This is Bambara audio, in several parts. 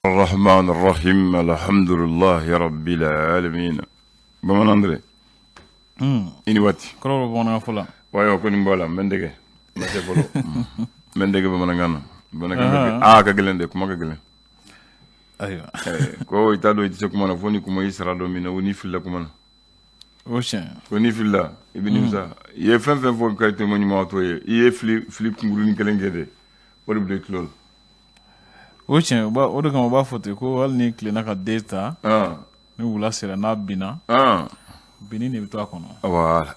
الرحمن الرحيم الحمد لله رب العالمين. Bamanan Andre, i ni waati. Kɔrɔ bɛ bamanankan fɔ la. Wayo ko nin bɔ la, n bɛ n dege, n ma se fɔlɔ, n bɛ n dege bamanankan na. Bamanankan aa ka gɛlɛn de, kuma ka gɛlɛn. Ayiwa. Ko i t'a dɔn i tɛ se kuma na fo ni kuma y'i sara don min na, o n'i filila kuma na. O tiɲɛ. Ko n'i filila, i bɛ nimisa. I ye fɛn fɛn fɔ ka tɛmɛ ɲuman t'o ye, i ye fili fili kunkurunin kelen kɛ de, o de bɛ don i tulo la. O tiɲɛ, o de kama u b'a fɔ ten ko hali ni tilenna ka den ta, ni wula sera n'a binna, binni de bɛ to a kɔnɔ. Voilà.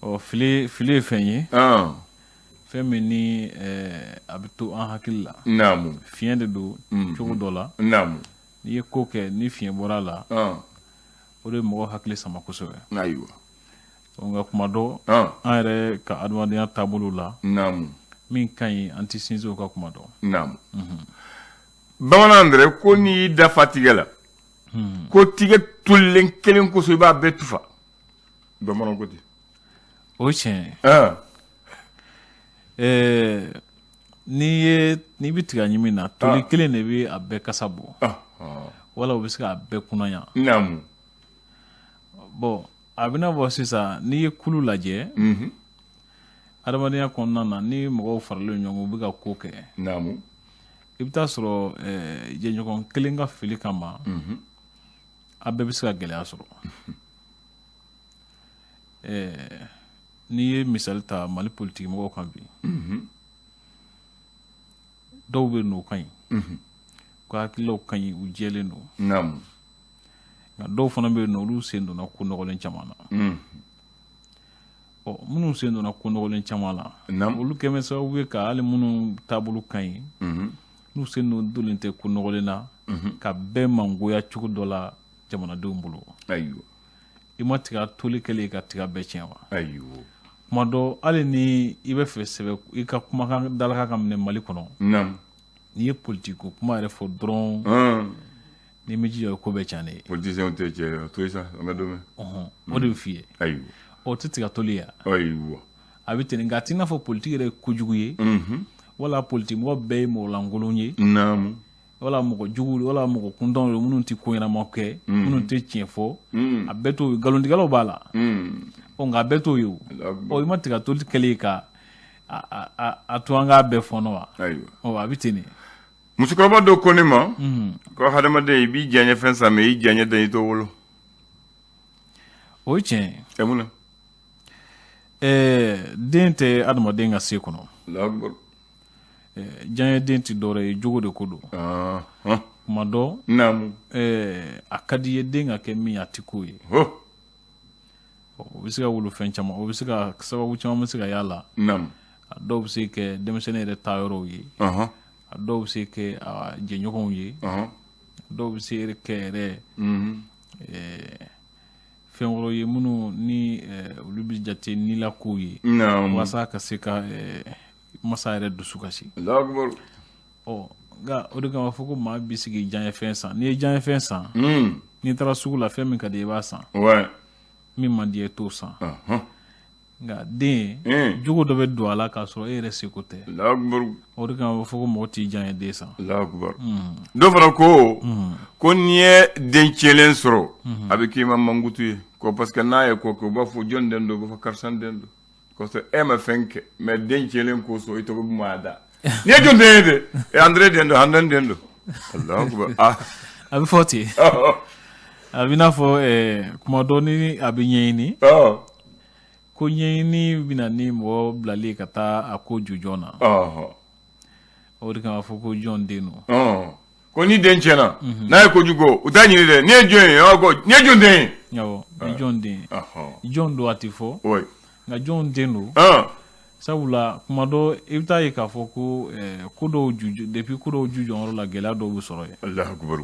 Ɔ, fili fili ye fɛn ye, fɛn min ni a bɛ to an hakili la. Fiɲɛ de don cogo dɔ la. N'i ye ko kɛ, ni fiɲɛ bɔra a la, o de bɛ mɔgɔ hakili sama kosɛbɛ. Nka kuma dɔ, an yɛrɛ ka adamadenya taabolo la, min ka ɲi, an tɛ sinsin o ka kuma dɔn. Bamanan Andre, ko n'i y'i dafa tigɛ la, ko tigɛ tolilen kelen kosɔn i b'a bɛɛ tufa. Bamananw ko ten. O tiɲɛ. N'i ye n'i bɛ tiga ɲimi na, toli kelen de bɛ a bɛɛ kasa bɔ, wala o bɛ se k'a bɛɛ kunnaya. Bon, a bɛna bɔ sisan, n'i ye kulu lajɛ adamadenya kɔnɔna na, ni mɔgɔw faralen ɲɔgɔn kan, u bɛ ka ko kɛ, i bɛ taa sɔrɔ jɛɲɔgɔn kelen ka fili kama, a bɛɛ bɛ se ka gɛlɛya sɔrɔ. N'i ye misali ta Mali politiki mɔgɔw kan bi, dɔw bɛ n'o ka ɲi, u ka hakililaw ka ɲi, u jɛlen don. Nka dɔw fana bɛ yen nɔ, olu sen donna ko nɔgɔlen caman na. Ɔ, minnu sen donna ko nɔgɔlen caman la, olu kɛlen bɛ sababu ye ka hali minnu taabolo ka ɲi, n'u sen donnen tɛ ko nɔgɔlen na, ka bɛɛ mangoya cogo dɔ la jamanadenw bolo. I ma tiga toli kɛlen ka tiga bɛɛ tiɲɛ wa? Ayiwa. Kuma dɔ, hali ni i bɛ fɛ sɛbɛ i ka kumakan dalaka ka minɛ Mali kɔnɔ, n'i ye politiki ko kuma yɛrɛ fɔ dɔrɔn, n'i m'i jija, o ko bɛɛ tiɲɛ ye. Politiciens tɛ cɛ to yen sa, an ka don mɛn. O de bɛ f'i ye. O tɛ tiga toli ya. A bɛ ten, nka a t'i n'a fɔ politiki yɛrɛ ye kojugu ye, wala politiki mɔgɔ bɛɛ ye mɔgɔ lankolon ye, wala mɔgɔ jugu, wala mɔgɔ kuntanw ye, minnu tɛ ko ɲɛnama kɛ, minnu tɛ tiɲɛ fɔ. A bɛɛ t'o ye, nkalontigɛlaw b'a la. Ɔ, nka a bɛɛ t'o ye o. Ɔ, i ma tiga toli kɛlen ka a to an k'a bɛɛ fɔnɔ wa? Ɔ, a bɛ ten de. Musokɔrɔba dɔ ko ne ma ko hadamaden, i b'i diyaɲɛ fɛn san, mais i diyaɲɛ den, i t'o wolo. O ye tiɲɛ ye. Ɛ, mun na? Den tɛ adamaden ka se kɔnɔ. Diyaɲɛ den tɛ dɔwɛrɛ ye, jogo de ko don. Kuma dɔ, a ka di i ye den ka kɛ min ye, a tɛ k'o ye. O bɛ se ka wolo fɛn caman, o bɛ se ka sababu caman bɛ se ka y'a la. A dɔw bɛ se kɛ denmisɛnnin yɛrɛ taa yɔrɔw ye, a dɔw bɛ se kɛ a jɛɲɔgɔnw ye, a dɔw bɛ se kɛ yɛrɛ fɛn wɛrɛw ye minnu ni olu bɛ jate nilakow ye, walasa ka se ka masa yɛrɛ dusu kasi. Ɔ, nka o de kama fɔ ko maa b'i sigi diyaɲɛ fɛn san. N'i ye diyaɲɛ fɛn san, n'i taara sugu la, fɛn min ka di i b'a san, min man di i t'o san. Nka den, jogo dɔ bɛ don a la k'a sɔrɔ e yɛrɛ seko tɛ. O de kama fɔ ko mɔgɔ t'i diyaɲɛ den san. Dɔ fana ko ko n'i ye den cɛlen sɔrɔ, a bɛ k'i ma mankutu ye ko parce que n'a ye ko kɛ, u b'a fɔ jɔn den don? U b'a fɔ karisa den don. Kosɔn e ma fɛn kɛ, mais den cɛlen kosɔn i tɔgɔ bɛ maa da. N'i ye jɔn den ye de? E Andre den don, Andre den don. Allahu akbar. A bɛ fɔ ten. A bɛ n'a fɔ kuma dɔ ni a bɛ ɲɛɲini, ko ɲɛɲini bɛna ni mɔgɔ bilali ka taa a ko jujɔn na. O de kama fɔ ko jɔn den don. Ko ni den tiɲɛna, n'a ye kojugu, u t'a ɲini dɛ, n'i ye jɔn ye, ko n'i ye jɔn den ye. Awɔ, ni jɔn den ye. Jɔn don a tɛ fɔ. Nka jɔn den don. Sabula kuma dɔ, i bɛ taa ye k'a fɔ ko ko dɔw ju, depuis ko dɔw ju jɔyɔrɔ la, gɛlɛya dɔw bɛ sɔrɔ yen. Allahu akbar.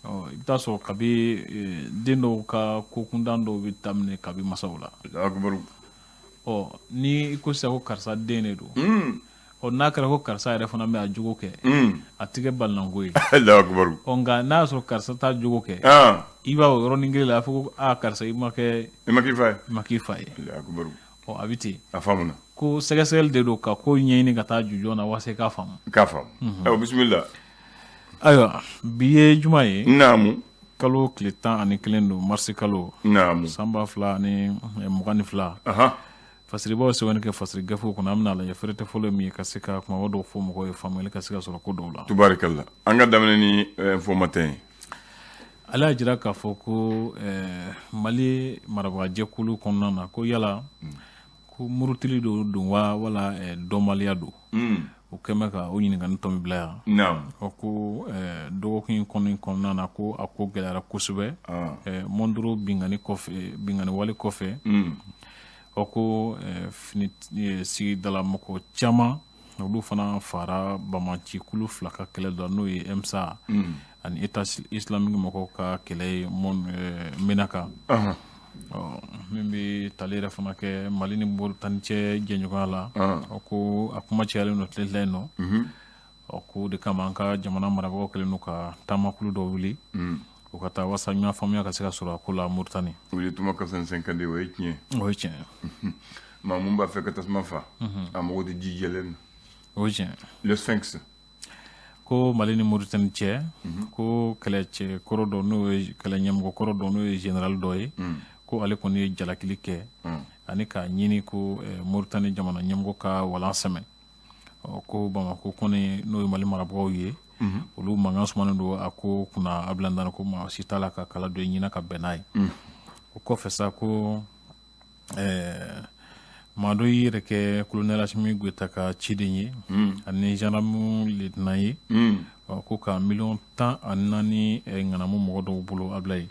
Ɔ, i bɛ taa sɔrɔ kabi den dɔw ka ko kuntan dɔw bɛ daminɛ kabi masaw la. Allahu akbar. Ɔ, ni i ko sisan ko karisa den de don, ɔ, n'a kɛra ko karisa yɛrɛ fana bɛ a jogo kɛ, a tɛ kɛ balinanko ye. Allahu akbar. Ɔ, nka n'a y'a sɔrɔ karisa t'a jogo kɛ, i b'a o yɔrɔnin kelen la, a fɔ ko aa, karisa, i ma kɛ, i ma k'i fa ye, i ma k'i fa ye. Allahu akbar. Ɔ, a bɛ ten. A faamuna. Ko sɛgɛsɛgɛli de don ka ko ɲɛɲini ka taa jujɔn na walasa i k'a faamu. K'a faamu. Ayiwa, bisimila. Ayiwa, bi ye juma ye. Naamu. Kalo tile 11 don, marisi kalo. Naamu. San 2022. Fasiribaw sɛbɛnni kɛ fasiri gafew kɔnɔ, an bɛna lajɛ fɛrɛtɛ fɔlɔ min ye ka se ka kumaba dɔw fɔ mɔgɔw ye, faamuyali ka se ka sɔrɔ ko dɔw la. Tubarikalla. An ka daminɛ ni Info Matin ye. Ale y'a jira k'a fɔ ko Mali marabagajɛkulu kɔnɔna na, ko yala ko murutili dɔ don wa, wala dɔnbaliya don. O kɛn bɛ ka o ɲininkali tɔ min bila yan. Naam. O ko dɔgɔkun in kɔni kɔnɔna na, ko a ko gɛlɛyara kosɛbɛ. Mondoro binkanni kɔfɛ, binkanni wale kɔfɛ. O ko fini sigidala mɔgɔ caman, olu fana fara banbaanci kulu fila ka kɛlɛ dɔ, n'o ye MSA ani État islamique mɔgɔw ka kɛlɛ ye Menaka. Ɔ, min bɛ tali yɛrɛ fana kɛ Mali ni Moritani cɛ jɛɲɔgɔnya la. O ko a kuma cayalen don tile fila in nɔ. Ɔ, ko de kama an ka jamana marabagaw kɛlen don ka taamakulu dɔ wuli. O ka taa wasa ɲɔgɔn faamuya ka se ka sɔrɔ a ko la Moritani. Wuli tuma ka fisa ni 50 o ye tiɲɛ. O ye tiɲɛ ye. Maa mun b'a fɛ ka tasuma fa, a mago tɛ ji jɛlen na. O ye tiɲɛ ye. Le Sphinx. Ko Mali ni Moritani cɛ, ko kɛlɛcɛ kɔrɔ dɔ, n'o ye kɛlɛ ɲɛmɔgɔ kɔrɔ dɔ, n'o ye général dɔ ye, ko ale kɔni ye jalakili kɛ ani k'a ɲini ko Moritani jamana ɲɛmɔgɔ ka walan sɛmɛ. Ɔ, ko Bamakɔ kɔni, n'o ye Mali marabagaw ye, olu mankan sumanen don a ko kunna Abilandani, ko maa si t'a la ka kala don ɲini ka bɛn n'a ye. O kɔfɛ sa, ko maa dɔ y'i yɛrɛ kɛ colonel Assimi Goïta ka ciden ye ani gendarme lieutenant ye, ɔ, ko ka miliyɔn 14 ŋanamu mɔgɔ dɔw bolo Abilaye.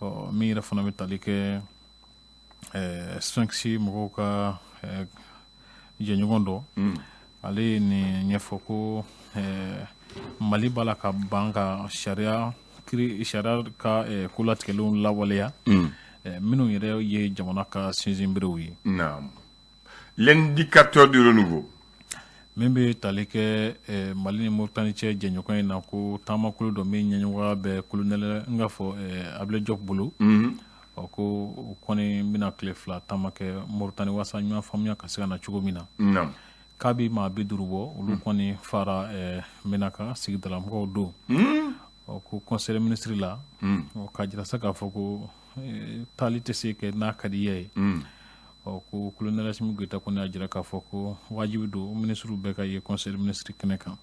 Ɔ, min yɛrɛ fana bɛ tali kɛ Sphinx mɔgɔw ka jɛɲɔgɔn dɔ, ale ye nin ɲɛfɔ ko Mali b'a la ka ban ka sariya kiri, sariya ka kolatigɛlenw lawaleya, minnu yɛrɛ ye jamana ka sinsinberew ye. Naam. L'indicateur du renouveau. Min bɛ tali kɛ Mali ni Moritani cɛ jɛɲɔgɔn in na, ko taamakulu dɔ min ɲɛɲɔgɔnya bɛ colonel n ka fɔ Ablaye Diop bolo, ɔ, ko o kɔni bɛna tile 2 taama kɛ Moritani walasa ɲɔgɔn faamuya ka se ka na cogo min na. K'a bɛ maa 50 bɔ, olu kɔni fara Menaka sigidalamɔgɔw don. Ɔ, ko conseil des ministres la, ɔ, k'a jira sa k'a fɔ ko taali tɛ se kɛ n'a ka di i ye. Ɔ, ko colonel Assimi Goïta kɔni y'a jira k'a fɔ ko wajibi don ministres bɛɛ ka ye conseil des ministres kɛnɛ kan.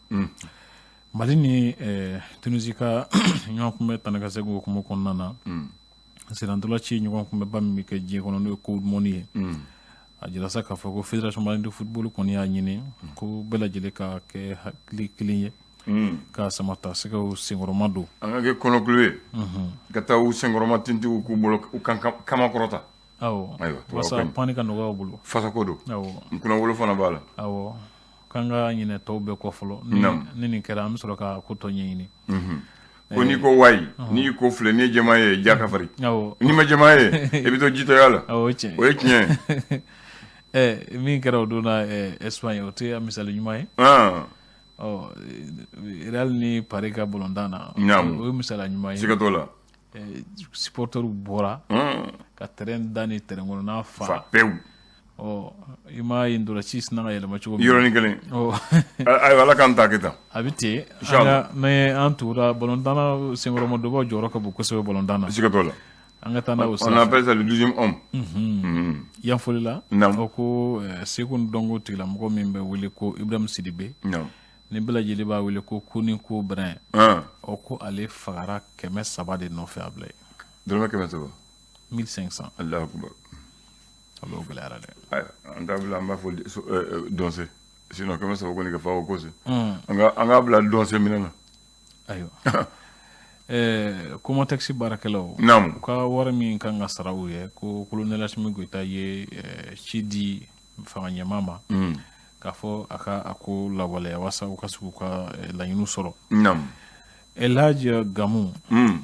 Mali ni Tunisie ka ɲɔgɔn kunbɛ tan ni ka segin hukumu kɔnɔna na, senna-ntolanci ɲɔgɔn kunbɛba min bɛ kɛ diɲɛ kɔnɔ, n'o ye coupe du monde ye, a jira sa k'a fɔ ko Fédération malienne de football kɔni y'a ɲini ko bɛɛ lajɛlen ka kɛ hakili kelen ye ka samata sɛgɛw senkɔrɔma don. An ka kɛ kɔnɔkulu ye ka taa u senkɔrɔma tintiw k'u bolo u kan kama kɔrɔta. Awɔ. Ayiwa, walasa panni ka nɔgɔya u bolo. Fasako don. Awɔ. N kunnawolo fana b'a la. Awɔ, k'an ka ɲinɛ tɔw bɛɛ kɔ fɔlɔ. Ni nin kɛra, an bɛ sɔrɔ ka ko tɔ ɲɛɲini. Ko n'i ko wayi, n'i ko filɛ, n'i ye jɛman ye, ja ka farin. Awɔ. N'i ma jɛman ye, i bɛ to jitɔya la. Awɔ, o ye tiɲɛ. O ye tiɲɛ ye. Min kɛra o don na Espagne, o tɛ misali ɲuman ye. Ɔ, Real ni Paris ka balontan na, o ye misaliya ɲuman ye. Siga t'o la. Supporters bɔra ka terrain da ni terrain kɔnɔna fa. Fa pewu. Ɔ, i m'a ye ntolanci sinna ka yɛlɛma cogo min. Yɔrɔnin kelen. Ɔ. Ayiwa, Ala k'an ta kɛ tan. A bɛ ten. Inchallah. An ka, ni an tugura balontanna, senkɔrɔmadonbaw jɔyɔrɔ ka bon kosɛbɛ balontan na. Siga t'o la. An ka taa n'a ye o On sira fɛ. appelle ça le 12e homme. Yanfolila. O ko seko ni dɔnko tigilamɔgɔ min bɛ wele ko Ibrahim Sidibe. Ni bɛɛ lajɛlen b'a wele ko Koni ko Brin. O ko ale fagara 300 de nɔfɛ a bila ye. Dɔrɔmɛ 300. 1500. Allahu akbar. A b'o gɛlɛyara dɛ. Ayiwa, an t'a bila, an b'a fɔ dɔnse. Sinon 300 kɔni ka fa o ko se. An k'a bila dɔnse minɛ na. Ayiwa. Comatex baarakɛlaw. U ka wari min kan ka sara u ye, ko colonel Assimi Goïta ye ci di fanga ɲɛmaa ma, k'a fɔ a ka a ko lawaleya walasa u ka se k'u ka laɲiniw sɔrɔ. El Hadj Gamou,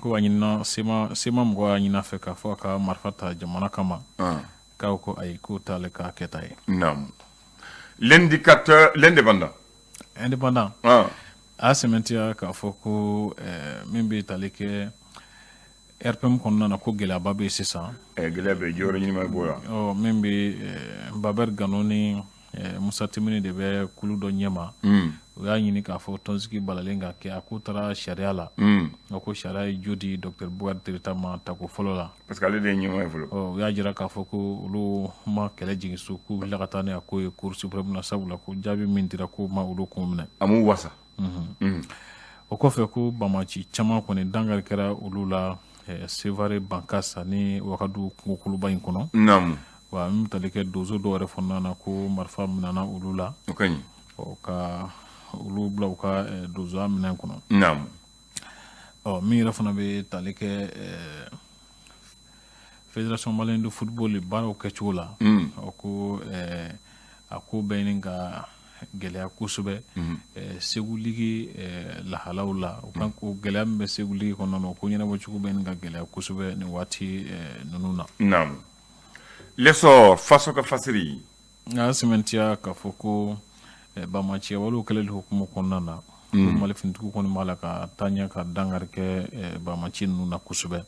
ko a ɲinina CMA mɔgɔw y'a ɲini a fɛ k'a fɔ a ka marifa ta jamana kama. K'aw ko ayi, k'o t'ale ka kɛta ye. Naam. L'indicateur, l'indépendant. Indépendant. A y'a sɛmɛntiya k'a fɔ ko min bɛ tali kɛ RPM kɔnɔna na, ko gɛlɛyaba bɛ yen sisan. Gɛlɛya bɛ yen, jɔyɔrɔ ɲini ma b'o la. Ɔ, min bɛ Baber Gano ni Musa Timini de bɛ kulu dɔ ɲɛma. U y'a ɲini k'a fɔ tɔnsigi balalen ka kɛ, a k'u taara sariya la. A ko sariya ye jo di Dr Boubacar Tereta ma tako fɔlɔ la. Parce que ale de ye ɲɛmaa ye fɔlɔ. Ɔ, u y'a jira k'a fɔ ko olu ma kɛlɛ jigin so, k'u wulila ka taa ni a ko ye Cour suprême na, sabula ko jaabi min dira k'o ma olu kun minɛ. A m'u wasa. O kɔfɛ, ko bamaci caman kɔni dankari kɛra olu la Sevare, Bankas ani Wagadu kungokoloba in kɔnɔ. Wa min tali kɛ donso dɔw yɛrɛ fana na, ko marifa minɛna olu la. O ka ɲi. Ɔ, ka olu bila u ka donsoya minɛn kɔnɔ. Ɔ, min yɛrɛ fana bɛ tali kɛ Fédération malienne de football baaraw kɛcogo la, ɔ, ko a ko bɛ ɲini ka gɛlɛya kosɛbɛ Segu Ligue lahalaw la. O kan ko gɛlɛya min bɛ Segu Ligue kɔnɔna na, o ko ɲɛnabɔcogo bɛ ɲini ka gɛlɛya kosɛbɛ nin waati ninnu na. L'Essor, faso ka fasiri. Nka sɛmɛntiya k'a fɔ ko bamaciya walew kɛlɛli hukumu kɔnɔna na, ko Mali finitigiw kɔni b'a la ka taa ɲɛ ka dankari kɛ bamaci ninnu na kosɛbɛ.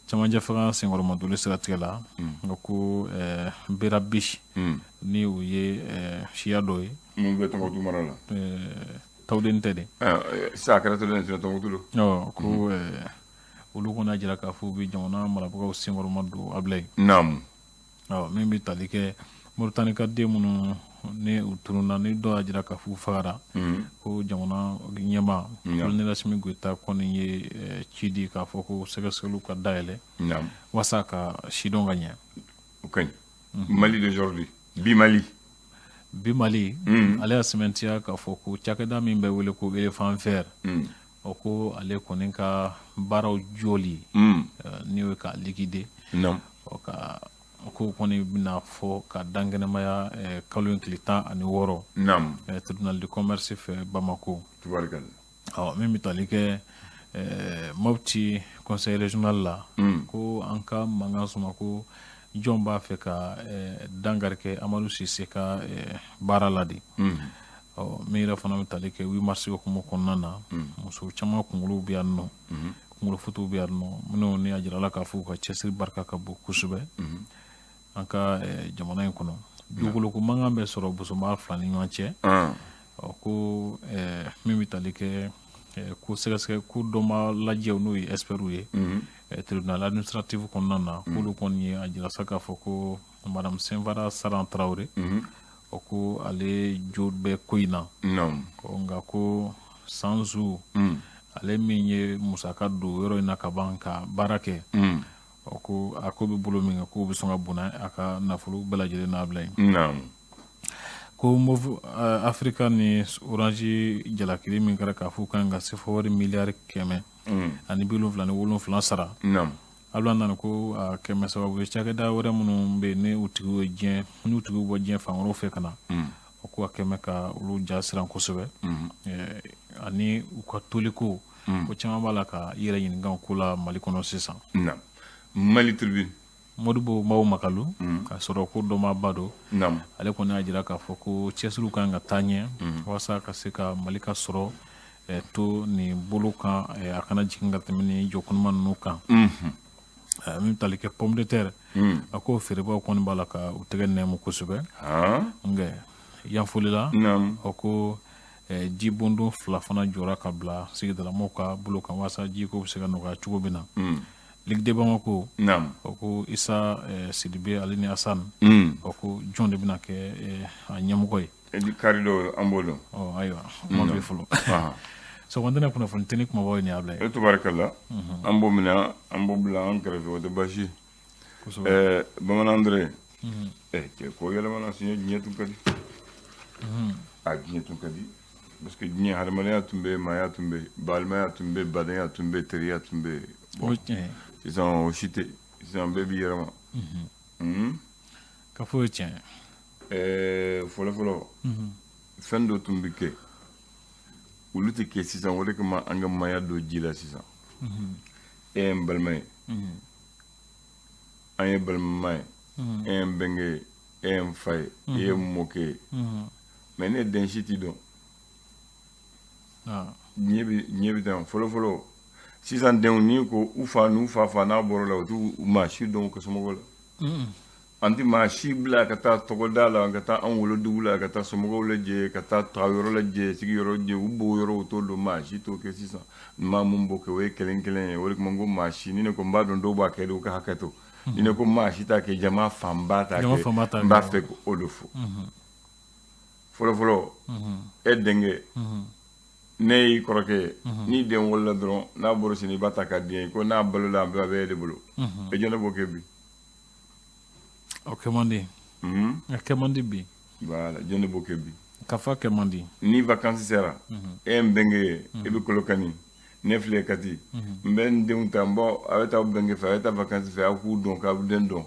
Camancɛ fanga senkɔrɔmadoli siratigɛ la, nka ko Berabiche, ni o ye siya dɔ ye. Mun bɛ Tɔnbukutu mara la? Tawudeni tɛ de. Sisan a kɛra Tawudeni ye, Tɔnbukutu don. Ɔ, ko olu kɔni y'a jira k'a fɔ u bɛ jamana marabagaw senkɔrɔma don Abilayi. Ɔ, min bɛ tali kɛ Moritani ka den minnu ni u tununna, ni dɔw y'a jira k'a fɔ u fagara, ko jamana ɲɛmaa Colonel Assimi Goïta kɔni ye ci di k'a fɔ ko sɛgɛsɛgɛliw ka dayɛlɛ walasa ka sidɔn ka ɲɛ. O ka ɲi. Mali d'aujourd'hui, bi Mali. Bi Mali, ale y'a sɛmɛntiya k'a fɔ ko cakɛda min bɛ wele ko Éléphant Vert, o ko ale kɔni ka baaraw jɔli, ni o ye k'a liquider, ɔ, ka ko kɔni bɛna fɔ ka dankɛnɛmaya kalo in tile 16, tribunal de commerce fɛ Bamako. Ɔ, min bɛ tali kɛ Mopti conseil régional la, ko an ka mankan suma, ko jɔn b'a fɛ ka dankari kɛ Amadu Sise ka baara la de. Ɔ, min yɛrɛ fana bɛ tali kɛ 8 mars hukumu kɔnɔna na, muso caman kunkolo bɛ yan nɔ, kunkolo fotow bɛ yan nɔ, minnu ni a jirala k'a fɔ u ka cɛsiri barika ka bon kosɛbɛ an ka jamana in kɔnɔ. Dugukoloko mankan bɛ sɔrɔ bosonba fila ni ɲɔgɔn cɛ. Ɔ, ko min bɛ tali kɛ ko sɛgɛsɛgɛ ko dɔnba lajɛw, n'o ye experts ye tribunal administratif kɔnɔna na, k'olu kɔni ye a jira sa k'a fɔ ko madame Senfara Saran Tarawele, o ko ale jo bɛ ko in na. Nka ko Sanzu, ale min ye musaka don yɔrɔ in na ka ban ka baara kɛ, o ko a ko bɛ bolo min kan, k'o bɛ sɔn ka bonya a ka nafolo bɛɛ lajɛlen n'a bila yen. Ko Moov Africa ni Orange jalakili min kɛra k'a fɔ kan ka CFA wari miliyari 177 sara. Hali nana ko a kɛmɛ sababu ye cakɛda wɛrɛ minnu bɛ yen, ni u tigiw ye diɲɛ, n'u tigiw bɔ diɲɛ fan wɛrɛw fɛ ka na, o ko a kɛmɛ ka olu ja siran kosɛbɛ, ani u ka toliko ko caman b'a la ka i yɛrɛ ɲininka o ko la Mali kɔnɔ sisan. Mali Tribune. Modibo Maw Makalu, k'a sɔrɔ ko dɔnbaaba don, ale kɔni y'a jira k'a fɔ ko cɛsiriw kan ka taa ɲɛ walasa ka se ka Mali ka sɔrɔ to nin bolo kan, a kana jigin ka tɛmɛ ni jɔkunma ninnu kan. Min tali kɛ pomme de terre, a ko feerebaaw kɔni b'a la ka u tɛgɛ nɛmu kosɛbɛ. Nka Yanfolila, o ko jibondon 2 fana jɔra ka bila sigidalamɔgɔw ka bolo kan walasa jiko bɛ se ka nɔgɔya cogo min na. Ligue de Bamako, o ko Isa Sidibe ale ni Asan, o ko jɔn de bɛna kɛ a ɲɛmɔgɔ ye? Kari dɔ an b'o dɔn. Ɔ, ayiwa, kuma bɛ fɔlɔ. Sɔgɔmada kunnafoni tɛ ni kumabaw ye nin y'a bila ye. E tabarikala, an b'o minɛ, an b'o bila an kɛrɛfɛ, o tɛ baasi ye. Bamanan Andre, cɛ ko yɛlɛmana siɲɛ, diɲɛ tun ka di. A diɲɛ tun ka di. Parce que diɲɛ hadamadenya tun bɛ yen, maaya tun bɛ yen, balimaya tun bɛ yen, badenya tun bɛ yen, teriya tun bɛ yen. Bon, sisan o si tɛ, sisan bɛɛ b'i yɛrɛ ma. Ka fɔ o ye tiɲɛ ye. Fɔlɔ fɔlɔ, fɛn dɔ tun bɛ kɛ, olu tɛ kɛ sisan, o de kama an ka maaya don ji la sisan. E ye n balima ye, an ye balimama ye, e ye n bɛnkɛ ye, e ye n fa ye, e ye n mɔkɛ ye. Mais ne den si t'i dɔn. Diɲɛ bɛ tan fɔlɔ fɔlɔ. Sisan denw n'i ko u fa n'u fa fa n'a bɔra la, u t'u maa si dɔn u ka somɔgɔw la. An tɛ maa si bila ka taa tɔgɔda la, ka taa an wolodugu la, ka taa somɔgɔw lajɛ, ka taa taga yɔrɔ lajɛ, sigiyɔrɔ lajɛ, u b'o yɔrɔ u t'o dɔn. Maa si t'o kɛ sisan. Maa mun b'o kɛ, o ye kelen kelen ye. O de kama n ko maa si, ni ne ko n b'a dɔn dɔw b'a kɛ de, u ka hakɛ to. Ni ne ko maa si t'a kɛ, jama fanba t'a Jama kɛ. fanba t'a N b'a kɛ. fɛ k'o de fɔ. Fɔlɔ fɔlɔ, e denkɛ, ne y'i kɔrɔkɛ ye, n'i den wolola dɔrɔn, n'a bɔra sini, i b'a ta k'a di ye ko n'a balola, a bɛɛ bɛ e de bolo. E jɔn de b'o kɛ bi? O kɛ man di. A kɛ man di bi. Voilà, jɔn de b'o kɛ bi? Kafa kɛ man di. Ni vacances sera, e ye n bɛnkɛ ye, i bɛ Kolokani, ne filɛ Kati, n bɛ n denw ta, n bɔ a bɛ taa aw bɛnkɛ fɛ, a bɛ taa vacances fɛ, aw k'u dɔn, k'aw den dɔn,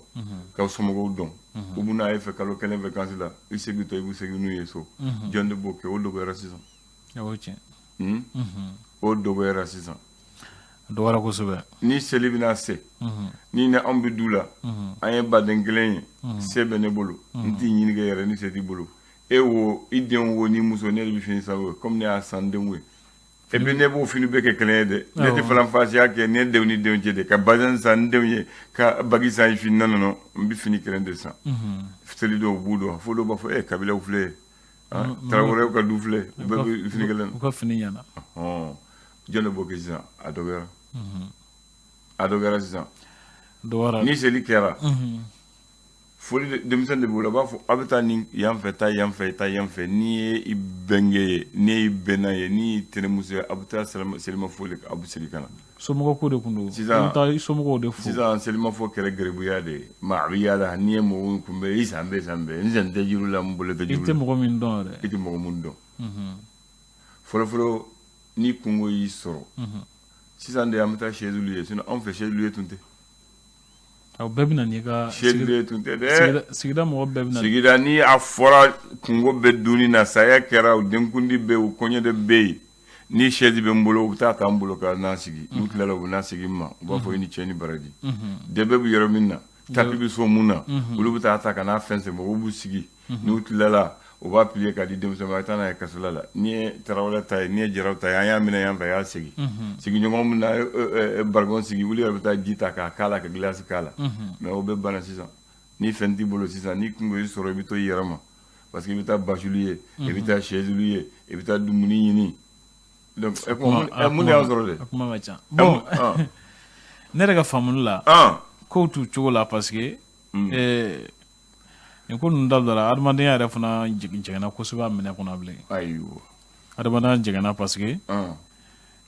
k'aw somɔgɔw dɔn. U bɛ n'a ye fɛ kalo kelen vacances la, i segin tɔ, i bɛ segin n'u ye so. Jɔn de b'o kɛ? O dɔgɔyara sisan. O ye tiɲɛ. O dɔgɔyara sisan. A dɔgɔyara kosɛbɛ. Ni seli bɛna se, ni ni anw bɛ du la, an ye baden kelen ye, se bɛ ne bolo, n t'i ɲini kɛ yɛrɛ ni se t'i bolo. E wo, i den wo, ni muso, ne de bɛ fini san o ye, komi ne y'a san denw ye. Et puis ne b'o fini bɛɛ kɛ kelen ye dɛ. Ne tɛ faranfasiya kɛ ne denw ni denw cɛ de, ka bazɛn san n denw ye, ka bagi san fini. Non, non, non, n bɛ fini kelen de san. Seli dɔw b'u dɔn, fo dɔw b'a fɔ kabilaw filɛ, Tarawelew ka du filɛ, u bɛɛ bɛ fini kelen. U ka fini ɲɛna. Jɔn de b'o kɛ sisan? A dɔgɔyara. A dɔgɔyara sisan. Dɔgɔyara. Ni seli kɛra, foli denmisɛn de b'o la, u b'a fɔ aw bɛ taa nin yan fɛ, taa yan fɛ, taa yan fɛ. N'i ye i bɛnkɛ ye, n'i ye i bɛnna ye, n'i y'i tɛnɛmuso ye, aw bɛ taa selimafo de, aw bɛ segin ka na. Somɔgɔw ko de tun don. Sisan I bɛ taa i somɔgɔw de fo. Sisan selimafo kɛra garibuya de ye. Maa a bɛ yaala, n'i ye mɔgɔw kunbɛn, i san bɛɛ san bɛɛ, n sen tɛ juru la, n bolo tɛ I juru tɛ la. mɔgɔ min dɔn yɛrɛ. I tɛ mɔgɔ min dɔn. Fɔlɔ fɔlɔ, ni kungo y'i sɔrɔ, sisan de an bɛ taa chaise ye, sinon anw fɛ chaise tun tɛ. Aw bɛɛ bɛ na n'i ka Chaise tun tɛ dɛ. Sigida mɔgɔ bɛɛ bɛ na. Sigida, ni a fɔra kungo bɛ dunni na, saya kɛra, o denkundi bɛ yen, o kɔɲɔ de bɛ yen, ni chaise bɛ n bolo, u bɛ taa ta n bolo ka n'a sigi. N'u tilala, u bɛ n'a sigi n ma, u b'a fɔ i ni cɛ ni baraji. Dɛbɛ bɛ yɔrɔ min na, tapis bɛ so mun na, olu bɛ taa ta ka n'a fɛnsɛn, mɔgɔw b'u sigi. N'u tilala, u b'a plier k'a di denmisɛnw ma, a bɛ taa n'a ye kasola la. N'i ye Tarawele ta ye, n'i ye Jaraw ta ye, an y'a minɛ yan fɛ, a y'a segin. Sigiɲɔgɔn min na barikon sigi, olu yɛrɛ bɛ taa ji ta k'a k'a la, ka glace k'a la. Mais o bɛɛ banna sisan. Ni fɛn t'i bolo sisan, ni kungo y'i sɔrɔ, i bɛ to i yɛrɛ ma, parce que i bɛ taa basulu ye, i bɛ taa chaise ye, i bɛ taa dumuni ɲini. Donc mun de y'an sɔrɔ dɛ? A kuma ka ca. Bon, ne yɛrɛ ka faamuli la, kow t'u cogo la, parce que nin ko ninnu dabilala, adamadenya yɛrɛ fana jɛngɛnna kosɛbɛ a minɛ kɔnɔ bilen. Ayiwa. Adamadenya jɛngɛnna, parce que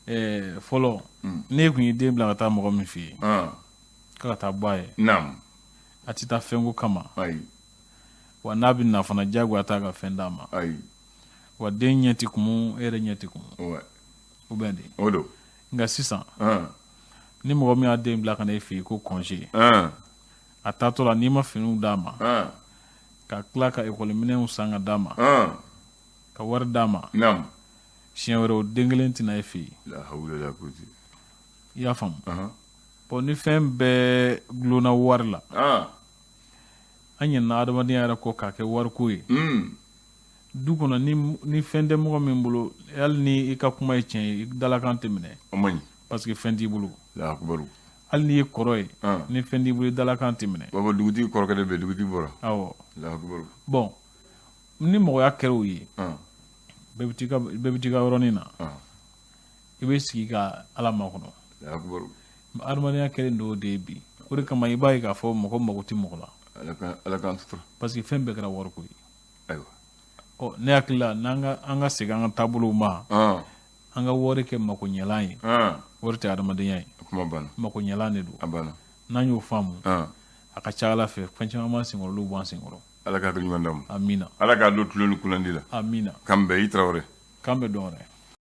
fɔlɔ, n'e kun y'i den bila ka taa mɔgɔ min fɛ yen, k'a ka taa bɔ a ye, a tɛ taa fɛnko kama. Wa n'a bɛ na fana, diyagoya t'a ka fɛn d'a ma. Wa den ɲɛ tɛ kumu, e yɛrɛ ɲɛ tɛ kumu. O bɛ de. O don. Nka sisan, ni mɔgɔ min y'a den bila ka na e fɛ yen ko congé, a taatɔ la, n'i ma finiw d'a ma, ka tila ka ekɔliminɛnw san ka d'a ma, ka wari d'a ma, siɲɛ wɛrɛ o den kelen tɛna e fɛ yen. La hawla la quwwata. I y'a faamu? Bon, ni fɛn bɛɛ dulonna wari la, an ɲinɛna adamadenya yɛrɛ kɔ k'a kɛ wariko ye. Du kɔnɔ, ni fɛn tɛ mɔgɔ min bolo, hali ni i ka kuma ye tiɲɛ ye, i dalakan tɛ minɛ. O man ɲi. Parce que fɛn t'i bolo. La akubaru. Hali n'i ye kɔrɔ ye, ni fɛn t'i bolo, i dalakan tɛ minɛ. B'a fɔ dugutigi kɔrɔkɛ de bɛ, dugutigi bɔra. Awɔ. La akubaru. Bon, ni mɔgɔya kɛra o ye, bɛɛ bɛ t'i ka yɔrɔnin na, i bɛ sigi ka Ala makɔnɔ. La akubaru. Adamadenya kɛlen don o de ye bi. O de kama i b'a ye k'a fɔ mɔgɔ mago tɛ mɔgɔ la. Ala k'an sutura. Parce que fɛn bɛɛ kɛra wariko ye. Ayiwa. Ɔ, ne hakili la, n'an ka an ka segin an ka taabolow ma, an ka wari kɛ makoɲɛlan ye. Wari tɛ adamadenya ye. Kuma banna. Makoɲɛlan de don. A banna. N'an y'o faamu, a ka ca Ala fɛ, fɛn caman b'an senkɔrɔ, olu b'an senkɔrɔ. Ala k'a hakili ɲuman d'an ma. Amina. Ala k'a don tulo ni kunnandi la. Amina. K'an bɛn, i Tarawele. K'an bɛn dɔn wɛrɛ.